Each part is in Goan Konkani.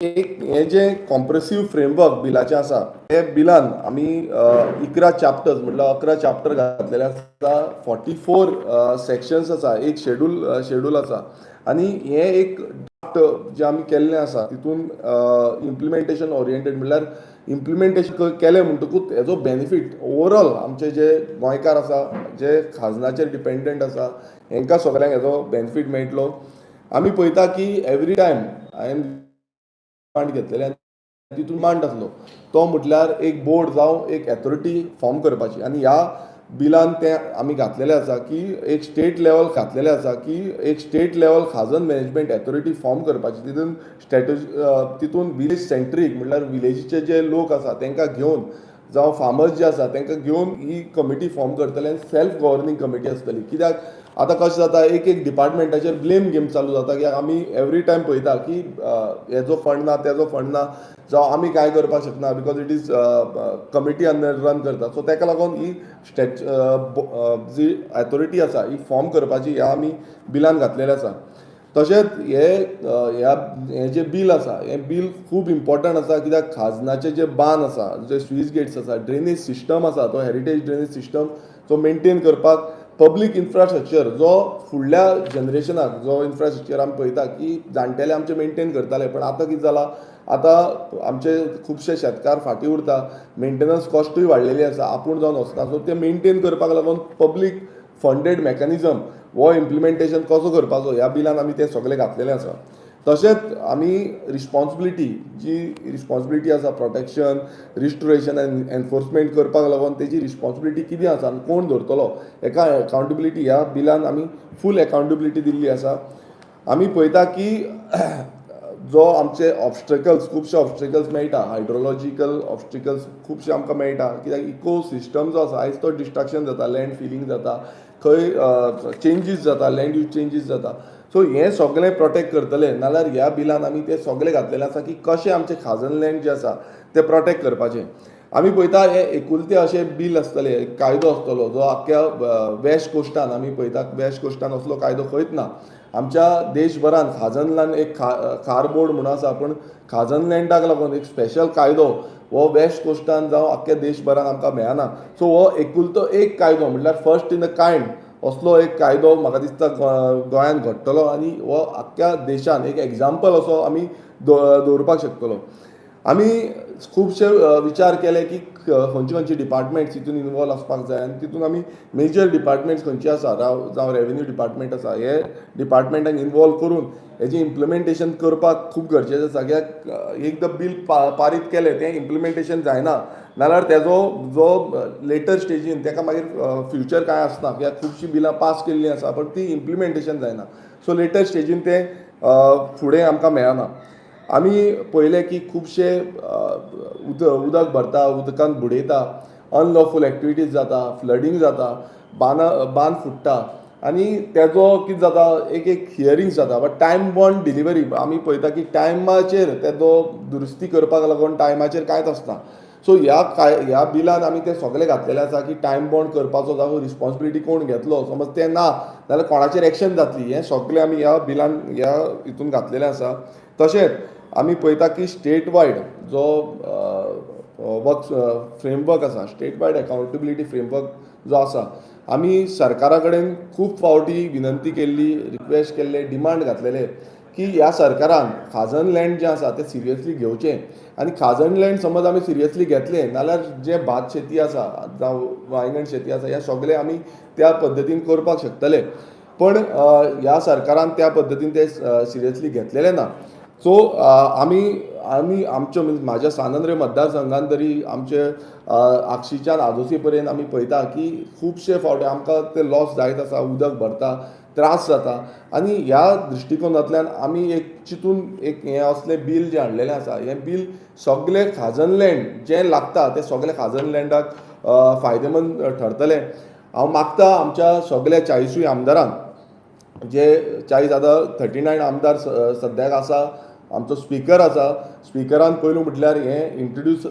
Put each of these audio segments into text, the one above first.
एक हें जें कॉम्प्रेसीव फ्रेमवर्क बिलाचें आसा, हे बिलान आमी 11 चॅप्टर्स, म्हटल्यार 11 चॅप्टर घातलेले आसा, 44 सेक्शन्स आसा, एक शेड्यूल आसा. आनी हें एक ड्राफ्ट जें आमी केल्लें आसा, तितून इम्प्लिमेंटेशन ओरिएंटेड, म्हणल्यार इम्प्लिमेंटेशन केलें म्हणटकूच हेजो बेनिफीट ओवरऑल आमचे जे गोंयकार आसा, जे खाजनाचेर डिपेंडंट आसा, हेंकां सगल्यांक हेजो बेनिफीट मेळटलो. आमी पळयता की एवरी टायम हांवें डिमांड घेतलेले आनी तितून डिमांड आसलो तो म्हटल्यार एक बोर्ड जावं एक एथॉरिटी फॉर्म करपाची. आनी ह्या बिलान तें आमी घातलेलें आसा की एक स्टेट लेवल घातलेलें आसा की एक स्टेट लेवल खाजन मॅनेजमेंट एथॉरिटी फॉर्म करपाची. तितून स्ट्रेटजी, तितून विलेज सेंट्रीक, म्हटल्यार विलेजीचे जे लोक आसा तांकां घेवन, जावं फार्मर्स जे आसा तांकां घेवन ही कमिटी फॉर्म करतले आनी सेल्फ गव्हर्नींग कमिटी आसतली. कित्याक आतां कशें जाता, एक एक डिपार्टमेंटाचेर ब्लेम गेम चालू जाता, की आमी एवरी टायम पळयता की हेजो फंड ना, तेजो फंड ना, जावं आमी कांय करपाक शकना, because it is committee under run करता. सो ताका लागून ही स्टेट जी एथॉरिटी आसा, ही फॉर्म करपाची ह्या आमी बिलान घातलेलें आसा. तशेंच हे ह्या हें जें बील आसा, हें बील खूब इम्पॉर्टंट आसा, कित्याक खाजनाचे जे बांद आसा, जे स्लूस गेट्स आसा, ड्रेनेज सिस्टम आसा, तो हेरिटेज ड्रेनेज सिस्टम जो मेंटेन करपाक, पब्लीक इन्फ्रास्ट्रक्चर जो फुडल्या जनरेशनाक, जो इन्फ्रास्ट्रक्चर आमी पळयता की जाणटेले आमचे मेंटेन करताले, पण आतां कितें जालां, आतां आमचे खुबशे शेतकार फाटीं उरता, मेंटेनन्स कॉस्टूय वाडलेली आसा, आपूण जावन वचना. सो ते मेंटेन करपाक लागून पब्लीक फंडेड मॅकॅनिजम हो इम्प्लिमेंटेशन कसो करपाचो, ह्या बिलान आमी तें सगळें घातलेलें आसा. तशेंच आमी रिस्पॉन्सिबिलिटी, जी रिस्पॉन्सिबिलिटी आसा, प्रोटेक्शन, रिस्टोरेशन आनी एनफोर्समेंट करपाक लागून तेजी रिस्पॉन्सिबिलिटी कितें आसा आनी कोण धरतलो हेका एकाउंटेबिलिटी, ह्या बिलान आमी फूल एकाउंटेबिलिटी दिल्ली आसा. आमी पळयता की जो आमचे ऑबस्ट्रिकल्स, खुबशे ऑबस्ट्रिकल्स मेळटा, हायड्रोलॉजिकल ऑबस्ट्रिकल्स खुबशे आमकां मेळटा, कित्याक इको सिस्टम जो आसा आयज तो डिस्ट्रक्शन जाता, लँड फिलींग जाता, खंय चेंजीस जाता, लँड यूज चेंजीस जाता. सो हें सगळें प्रोटेक्ट करतले नाल्यार ह्या बिलान आमी तें सगळें घातलेलें आसा की कशें आमचें खाजन लँड जें आसा तें प्रोटेक्ट करपाचें. आमी पळयता, हें एकुलतें अशें बील आसतलें, एक कायदो आसतलो जो आख्ख्या वेस्ट कोस्टान, आमी पळयता, वेस्ट कोस्टान असलो कायदो खंयच ना. आमच्या देशभरान खाजन लँड एक खार बोर्ड म्हणून आसा, पूण खाजन लँडाक लागून एक स्पेशल कायदो हो वेस्ट कोस्टान जावं आख्ख्या देशभरान आमकां मेळना. सो हो एकुलतो एक कायदो, म्हटल्यार फर्स्ट इन the kind असलो एक कायदो म्हाका दिसता गोंयांत घडटलो आनी हो आख्ख्या देशान एक एग्जाम्पल असो आमी दवरपाक शकतलो. आमी खुबशे विचार केले की खंयचे खंयचे डिपार्टमेंट्स हितून इनवॉल्व आसपाक जाय आनी तितून आमी मेजर डिपार्टमेंट्स खंयचे आसा, जावं रेवेन्यू डिपार्टमेंट आसा, हे डिपार्टमेंटाक इनवॉल्व करून हेजें इम्प्लिमेंटेशन करपाक खूब गरजेचें आसा. कित्याक एकदां बील पारीत केलें, तें इम्प्लिमेंटेशन जायना नाल्यार तेजो जो लेटर स्टेजीन तेका मागीर फ्युचर कांय आसना, कित्याक खुबशीं बिलां पास केल्लीं आसा पण ती इम्प्लिमेंटेशन जायना. सो लेटर स्टेजीन तें फुडें आमकां मेळना. आमी पळयलें की खुबशे उदक भरता, उदकान बुडयता, अनलॉफूल एक्टिविटीज जाता, फ्लडींग जाता, बांदा बांद फुट्टा आनी तेजो कितें जाता, एक एक हियरींग्स जाता, बट टायम बाउंड डिलिवरी आमी पळयता की टायमाचेर तेजो दुरुस्ती करपाक लागून टायमाचेर कांयच आसना. सो ह्या बिलान आमी तें सगळें घातलेलें आसा की टायम बाउंड करपाचो जावं रिस्पॉन्सिबिलिटी कोण घेतलो, समज तें ना जाल्यार कोणाचेर एक्शन जातली, हें सगळें आमी ह्या बिलान ह्या हितून घातलेलें आसा. तशेंच आमी पळयता की स्टेट वायड जो वर्क फ्रेमवर्क आसा, स्टेट वायड अकाउंटेबिलिटी फ्रेमवर्क जो आसा, आमी सरकारा कडेन खूब फावटी विनंती केल्ली, रिक्वेस्ट केल्ले, डिमांड घातलेले की ह्या सरकारान खाजन लँड जें आसा तें सिरियसली घेवचें. आनी खाजन लँड समज आमी सिरियसली घेतलें नाल्यार जें भात शेती आसा जावं वांयगण शेती आसा, हें सगळें आमी त्या पद्दतीन करपाक शकतले. पण ह्या सरकारान त्या पद्दतीन तें सिरियसली घेतलेलें ना. सो आमी आमच्यो, मिन्स म्हाज्या सांत आंद्रे मतदारसंघान तरी आमचे आगशीच्यान आजोसी पर्यंत आमी पळयता की खुबशे फावटी आमकां ते लॉस जायत आसा, उदक भरता, त्रास जाता. आनी ह्या दृश्टिकोनांतल्यान आमी एक चिंतून एक हें असलें बील जें हाडलेलें आसा, हें बील सगलें खाजन लँड जें लागता तें सगलें खाजन लँडाक फायदेमंद ठरतलें. हांव मागता आमच्या सगल्या 40ूय आमदारांक, जे 40, आतां 39 आमदार सद्याक आसा, आमचो स्पिकर आसा, स्पिकरान पयलू म्हटल्यार हें इंट्रोड्यूस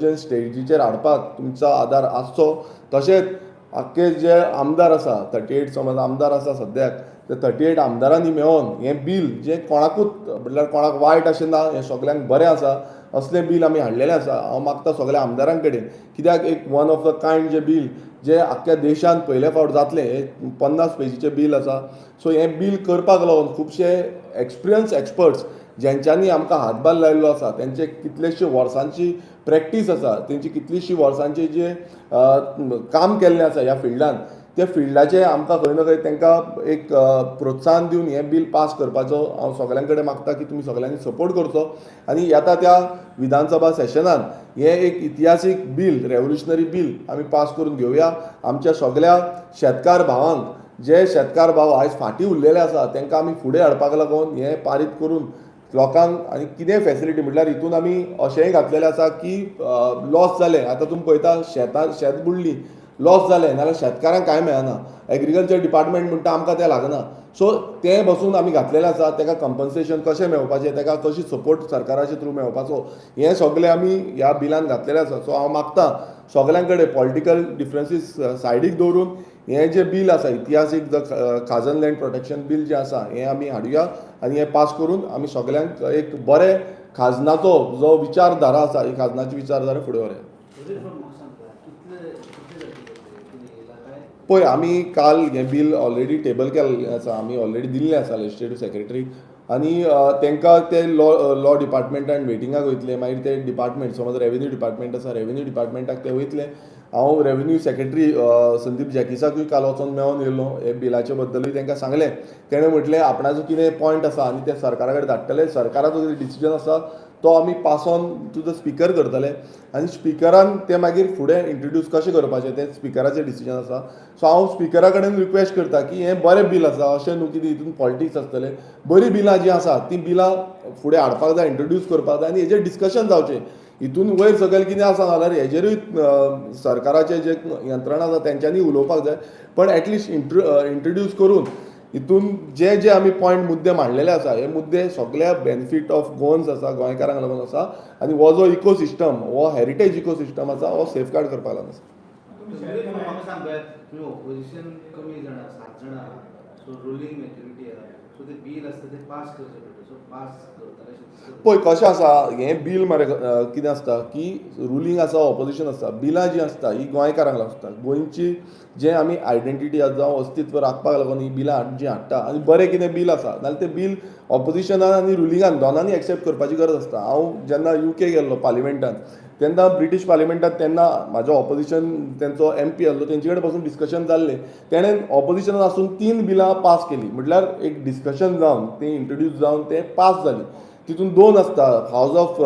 जे स्टेजीचेर हाडपाक तुमचो आदार आसचो. तशेंच आख्खे जे आमदार आसा, 38 समज आमदार आसा सद्याक, ते 38 आमदारांनी मेळोन हें बील जें कोणाकूच म्हटल्यार कोणाक वायट अशें ना, हें सगल्यांक बरें आसा असलें बील आमी हाडलेलें आसा. हांव मागता सगल्या आमदारां कडेन, कित्याक एक वन ऑफ the kind जें बील जें आख्ख्या देशांत पयले फावट जातलें, हें 50 पेजीचें बील आसा. सो हें बील करपाक लागून खुबशे एक्सपिरियन्स एक्सपर्ट्स ज्यांच्यांनी आमकां हातभार लायिल्लो आसा, तेंचे कितलेशे वर्सांची प्रॅक्टीस आसा, तेंची कितलीशी वर्सांची जे काम केल्लें आसा ह्या फिल्डान, त्या फिल्डाचें आमकां खंय ना खंय तांकां एक प्रोत्साहन दिवन हें बील पास करपाचो हांव सगल्यां कडेन मागता की तुमी सगल्यांनी सपोर्ट करचो आनी येता त्या विधानसभा सेशनान हें एक इतिहासीक बील, रेवोल्युशनरी बील आमी पास करून घेवया. आमच्या सगल्या शेतकार भावांक, जे शेतकार भाव आयज फाटीं उरलेले आसा, तांकां आमी फुडें हाडपाक लागून हें पारीत करून लोकांक आनी कितें फेसिलिटी म्हटल्यार हितून आमी अशेंय घातलेलें आसा की लॉस जालें, आतां तुमी पळयता शेतां शेत बुडली, लॉस जालें नाल्यार शेतकारांक कांय मेळना. एग्रीकल्चर डिपार्टमेंट म्हणटा आमकां तें लागना. सो तें बसून आमी घातलेलें आसा, ताका कंपन्सेशन कशें मेळपाचें, ताका कशी सपोर्ट सरकाराचे थ्रू मेळपाचो, हें सगळें आमी ह्या बिलान घातलेलें आसा. सो हांव मागता सगल्यां कडेन पॉलिटिकल डिफरन्सीस सायडीक दवरून हें जें बील आसा इतिहासीक, the खाजन लँड प्रोटेक्शन बील जें आसा, हें आमी हाडुया आनी हें पास करून आमी सगल्यांक एक बरें खाजनाचो जो विचारधारा आसा, ही खाजनाची विचारधारा फुडें व्हरुया. तरी पण म्हाका सांगता, कितले कितले जातले, कितें येयला काय? पळय, आमी काल हें बील ऑलरेडी टेबल केल्लें आसा, आमी ऑलरेडी दिल्लें आसा लेजिस्लेटीव सेक्रेटरीक आनी तांकां ते लॉ डिपार्टमेंटान वेटिंगाक वयतले. मागीर ते डिपार्टमेंट, समज रेवेन्यू डिपार्टमेंट आसा, रेवेन्यू डिपार्टमेंटाक ते वयतले. हांव रेवेन्यू सेक्रेटरी संदीप जॅकिसाकूय काल वचोन मेळोन येयलो. हे बिलाचे बद्दलूय तांकां सांगलें. तेणें म्हटलें आपणाचो कितें पॉयंट आसा आनी ते सरकारा कडेन धाडटले. सरकाराचो कितें डिसिजन आसा तो आमी pass on to the speaker करतले आनी स्पिकरान ते मागीर फुडें इंट्रोड्यूस कशें करपाचें तें स्पिकराचें डिसिजन आसा. सो हांव स्पिकरा कडेन रिक्वेस्ट करता की हें बरें बील आसा, अशें न्हू की हितून पॉलिटिक्स आसतलें. बरीं बिलां जीं आसा तीं बिलां फुडें हाडपाक जाय, इंट्रोड्यूस करपाक जाय आनी हेजेर डिस्कशन जावचें. हितून वयर सकयल कितें आसा जाल्यार हेजेरूय सरकाराचे जे यंत्रणा आसा तेंच्यांनी उलोवपाक जाय, पण एटलिस्ट इंट्रोड्यूस करून हितून जे जे आमी पॉयंट मुद्दे मांडलेले आसा, हे मुद्दे सगल्या बेनिफीट ऑफ गोवन्स आसा, गोंयकारांक लागून आसा आनी हो जो इकोसिस्टम, हो हेरिटेज इकोसिस्टम आसा, हो सेफगार्ड करपाक लागून आसा. तरी पण म्हाका सांगपाक, तुमी ऑपोजिशन कमी जाणां, सात जाणां आहा, सो रुलींग मेजॉरिटी आहा, सो ते बील आसता ते पास करचें पडटा, सो पास करतले अशें दिसता? पळय, कशें आसा हें बील मरे, कितें आसता की रुलींग आसा, ऑपोजिशन आसता, बिलां जीं आसता ही गोंयकारांक लागून आसता. गोंयची जें आमी आयडेंटिटी आसा जावं अस्तित्व राखपाक लागून ही बिलां जीं हाडटा आनी बरें कितें बील आसा नाल्यार तें बील ऑपोजिशनान आनी रुलिंगान दोनांनी एक्सेप्ट करपाची गरज आसता. हांव जेन्ना युके गेल्लो पार्लिमेंटान, तेन्ना ब्रिटीश पार्लिमेंटात, तेन्ना म्हाजो ऑपोजिशन तेंचो एमपी आसलो, तेंचे कडेन पासून डिस्कशन जाल्लें. तेणें ऑपोजिशनान आसून तीन बिलां पास केली, म्हटल्यार एक डिस्कशन जावन ती इंट्रोड्यूस जावन ते पास जाली. तितून दोन आसता, हावज ऑफ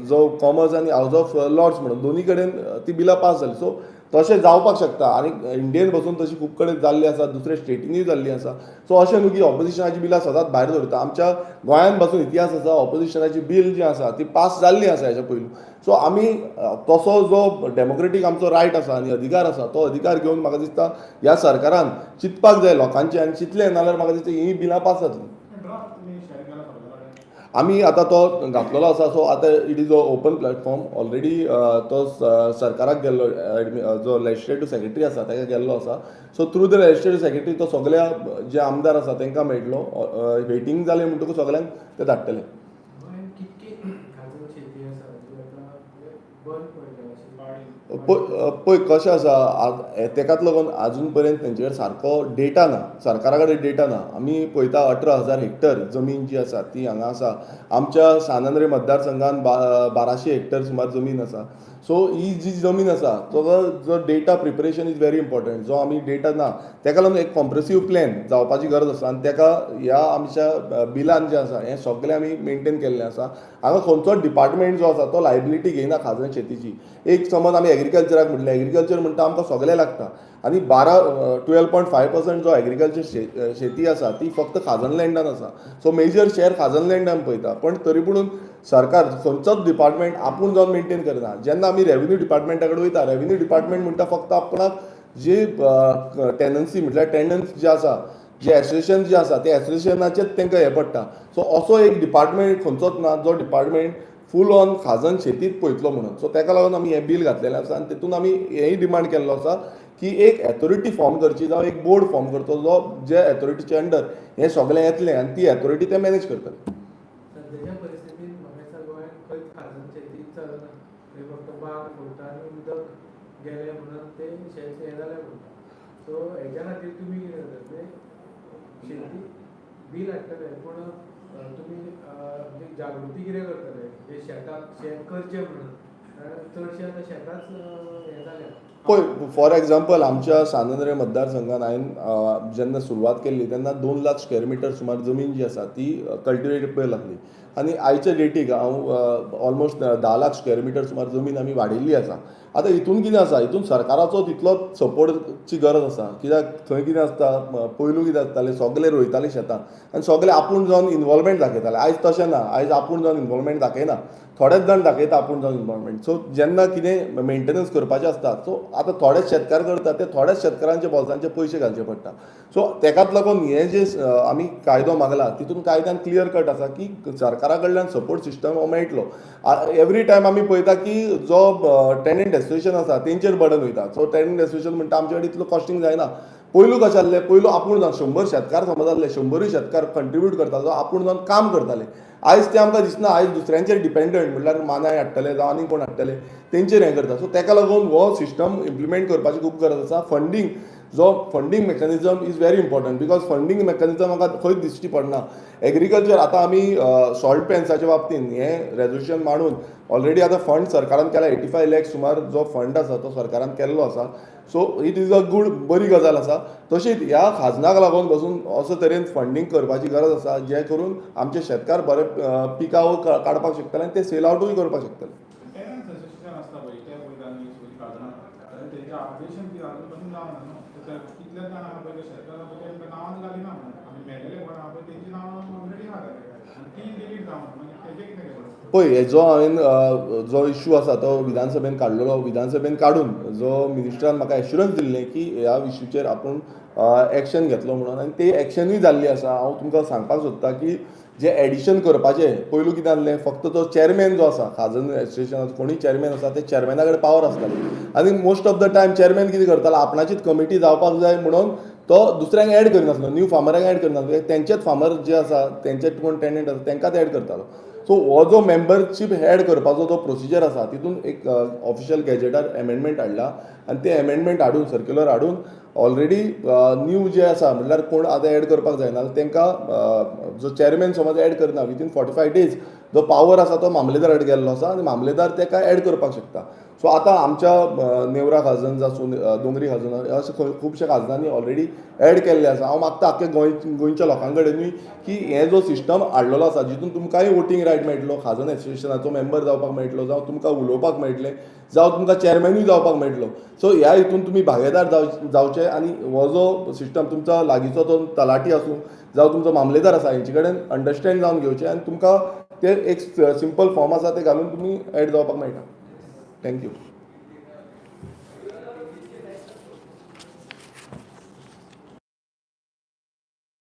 जो कॉमर्स आनी हावज ऑफ लॉर्ड्स म्हणून, दोनी कडेन ती बिलां पास जाली. सो तशें जावपाक शकता आनी इंडियेन बसून तशी खूब कडेन जाल्ली आसा, दुसऱ्या स्टेटींनीय जाल्ली आसा. सो अशें न्हू की ऑपोजिशनाची बिलां सदांच भायर दवरता. आमच्या गोंयांत बसून इतिहास आसा, ऑपोजिशनाची बील जी आसा ती पास जाल्ली आसा हेच्या पयलू. सो आमी तसो जो डेमोक्रेटीक आमचो रायट आसा आनी अधिकार आसा, तो अधिकार घेवन म्हाका दिसता ह्या सरकारान चिंतपाक जाय लोकांचें आनी चिंतलें नाल्यार म्हाका दिसता ही बिलां पास जातलीं. ड्राफ्ट तुमी शेअर केला सरकारा कडेन? आमी आतां तो घातलेलो आसा. सो आतां it is a open platform already. तो सरकाराक गेल्लो, जो लेजिस्लेटीव सेक्रेटरी आसा ताका गेल्लो आसा. So through the legislative secretary तो सगल्या जे आमदार आसा तांकां मेळटलो. वेटींग जालें म्हणटकूच सगल्यांक ते धाडटले. गोंयांत कितकी खाजन शेती आसा जी आतां म्हणजे बंद पडल्या अशी? पळय, कशें आसा, तेकाच लागून आजून पर्यंत तेंचे कडेन सारको डेटा ना, सरकारा कडेन डेटा ना. आमी पळयता, 18,000 हेक्टर जमीन जी आसा ती हांगा आसा. आमच्या सान आंद्रे मतदारसंघात 1200 हेक्टर सुमार जमीन आसा. सो ही जी जमीन आसा तो जो data preparation is very important. जो आमी डेटा ना, तेका लागून एक कॉम्प्रिहेन्सीव प्लॅन जावपाची गरज आसा आनी तेका ह्या आमच्या बिलान जें आसा हें सगळें आमी मेंटेन केल्लें आसा. हांगा खंयचोच डिपार्टमेंट जो आसा तो लायबिलिटी घेयना खाजन शेतीची. एक समज आमी एग्रीकल्चराक म्हटलें, एग्रीकल्चर म्हणटा आमकां सगळें लागता आनी बारा 12.5% जो एग्रीकल्चर शेती आसा ती फक्त खाजन लँडान आसा. सो मेजर शेअर खाजन लँडान पळयता, पण तरी पुणून सरकार खंयचोच डिपार्टमेंट आपूण जावन मेंटेन करना. जेन्ना आमी रेवेन्यू डिपार्टमेंटा कडेन वयता, रेवेन्यू डिपार्टमेंट म्हणटा फक्त आपणाक जी टेनन्सी, म्हटल्यार टेनन्स जे आसा, जे एसोसिएशन जे आसा, ते एसोसिएशनाचेच तांकां हें पडटा. सो असो एक डिपार्टमेंट खंयचोच ना जो डिपार्टमेंट फूल ऑन खाजन शेतीत पळयतलो म्हणून. सो ताका लागून आमी हें बील घातलेलें आसा आनी तितून आमी हेंय डिमांड केल्लो आसा की एक एथॉरिटी फॉर्म करची जावं एक बोर्ड फॉर्म करचो, जो जे एथॉरिटीचे अंडर हें सगळें येतलें आनी ती एथॉरिटी ते मॅनेज करतले. सद्याच्या परिस्थितीत म्हाका दिसता गोंयांत खंयच खाजन शेती चलना. थंय फक्त बाग फोडटा आनी उदक गेलें म्हणून ते शेत हें जालें म्हणटा. सो हेज्या खातीर तुमी कितें करता? म्हणजे शेती बील हाडटले, पूण तुमी म्हणजे जागृती कितें करतले म्हणजे शेताक शेत करचें म्हणून? कारण चडशे आतां शेताच हें जाल्या. पळय, फॉर एग्जाम्पल, आमच्या सांत आंद्रे मतदारसंघात हांवें जेन्ना सुरवात केल्ली तेन्ना 2 लाख स्क्वेअर मिटर सुमार जमीन जी आसा ती कल्टिवेटेबल आसली आनी आयच्या डेटीक हांव ऑलमोस्ट 10 लाख स्क्वेअर मिटर सुमार जमीन आमी वाडयल्ली आसा. आतां हितून कितें आसा, हितून सरकाराचो तितलोच सपोर्टची गरज आसा, कित्याक थंय कितें आसता, पयलू कितें आसतालें, सगले रोयताले शेतां आनी सगले आपूण जावन इनवॉल्वमेंट दाखयताले. आयज तशें ना. आयज आपूण जावन इनवॉल्वमेंट दाखयना, थोडेच जाण दाखयता आपूण जावन इनवॉल्वमेंट. सो जेन्ना कितें मेंटेनन्स करपाचें आसता, सो आतां थोडेच शेतकार करता, ते थोड्याच शेतकारांच्या बोल्सांचे पयशे घालचे पडटा. सो तेकाच लागून हे जे आमी कायदो मागला, तितून कायद्यान क्लियर कट आसा की सरकारा कडल्यान सपोर्ट सिस्टम हो मेळटलो. एवरी टायम आमी पळयता की जो टेनंट एसोसिएशन आसा तेंचेर बर्डन वयता. सो टेनंट एसोसिएशन म्हणटा, आमचे कडेन इतलो कॉस्टींग जायना. पयलू कशें आसलें? पयलू आपूण जावन 100 शेतकार समज आसले, 100ूय शेतकार कंट्रिब्यूट करतालो, आपूण जावन काम करताले. आयज तें आमकां दिसना. आयज दुसऱ्यांचेर डिपेंडंट, म्हणल्यार मानाय हाडटले जावं आनी कोण हाडटले तेंचेर हें करता. सो तेका लागून हो सिस्टम इम्प्लिमेंट करपाची खूब गरज आसा. फंडींग जो funding mechanism is very important, because funding mechanism आमकां खंयच दिश्टी पडना एग्रीकल्चर. आतां आमी सॉल्ट पॅन्साच्या बाबतीन हें रेजोल्युशन मांडून ऑलरेडी आतां फंड सरकारान केला. 85 लॅक्स सुमार जो फंड आसा तो सरकारान केल्लो आसा. So it is a good, बरी गजाल आसा. तशीच ह्या खाजनाक लागून बसून असो तरेन फंडींग करपाची गरज आसा, जें करून आमचे शेतकार बरे पिकावळ काडपाक शकतले आनी ते सेल आवटूय करपाक शकतले. टेनंट्स असोसिएशन आसता पळय, ते वयता न्ही सगळीं खाजनां, जाल्यार तेंचें अपडेशन कितें अजून पसून जावना न्हू. ते कितले जाण आहा पळय, ते शेतकार आहा पळय, तेंकां नांवांच घालिना म्हणून आनी मेलेले कोण आहा पळय, तेंची नांवां ऑलरेडी आहा आनी ती डिलीट जावना, मागीर तेजें कितें केलें? पळय, हेजो हांवें जो इश्यू आसा तो विधानसभेन काडलेलो. विधानसभेन काडून जो मिनिस्टरान म्हाका एश्युरन्स दिल्लें की ह्या इश्यूचेर आपूण एक्शन घेतलो म्हणून आनी ते एक्शनूय जाल्ली आसा. हांव तुमकां सांगपाक सोदतां की जे एडिशन करपाचें, पयलू कितें आहलें, फक्त तो चॅरमॅन जो आसा, खाजन एसोसिएशनाचो कोणूय चॅरमॅन आसा, ते चॅरमॅना कडेन पावर आसताली आनी most of the time chairman कितें करतालो, आपणाचीच कमिटी जावपाक जाय म्हणून तो दुसऱ्यांक एड करिनासलो, न्यू फार्मरांक एड करिनासलो. तेंचेच फार्मर जे आसा, तेंचेच कोण टेनंट आसा, तेंकांच एड करतालो. सो हो जो मेंबरशीप एड करपाचो जो प्रोसिजर आसा, तितून एक ऑफिशियल गॅजेटार एमेंडमेंट हाडला आनी ते एमेंडमेंट हाडून, सर्क्युलर हाडून ऑलरेडी न्यू जे आसा, म्हणल्यार कोण आतां एड करपाक जायना, तांकां जो चॅरमॅन समज एड करना, विथीन 45 डेज जो पावर आसा तो मामलेदार कडेन गेल्लो आसा आनी मामलेदार ताका एड करपाक शकता. सो आतां आमच्या नेवरा खाजन आसूं, दोंगरी खाजन, अशे खुबशे खाजनांनी ऑलरेडी एड केल्ले आसा. हांव मागता आख्खे गोंय, गोंयच्या लोकां कडेनूय की हे जो सिस्टम हाडलेलो आसा, जितून तुमकांय वोटींग रायट मेळटलो, खाजन एसोसिएशनाचो मेंबर जावपाक मेळटलो, जावं तुमकां उलोवपाक मेळटलें, जावं तुमकां चॅरमॅनूय जावपाक मेळटलो. सो ह्या हितून तुमी भागेदार जावचे आनी हो जो सिस्टम तुमचा लागींचो तो तलाठी आसूं, जावं तुमचो मामलेदार आसा, हेंचे कडेन अंडरस्टँड जावन घेवचें आनी तुमकां ते एक सिंपल फॉर्म आसा, ते घालून तुमी एड जावपाक मेळटा. Thank you.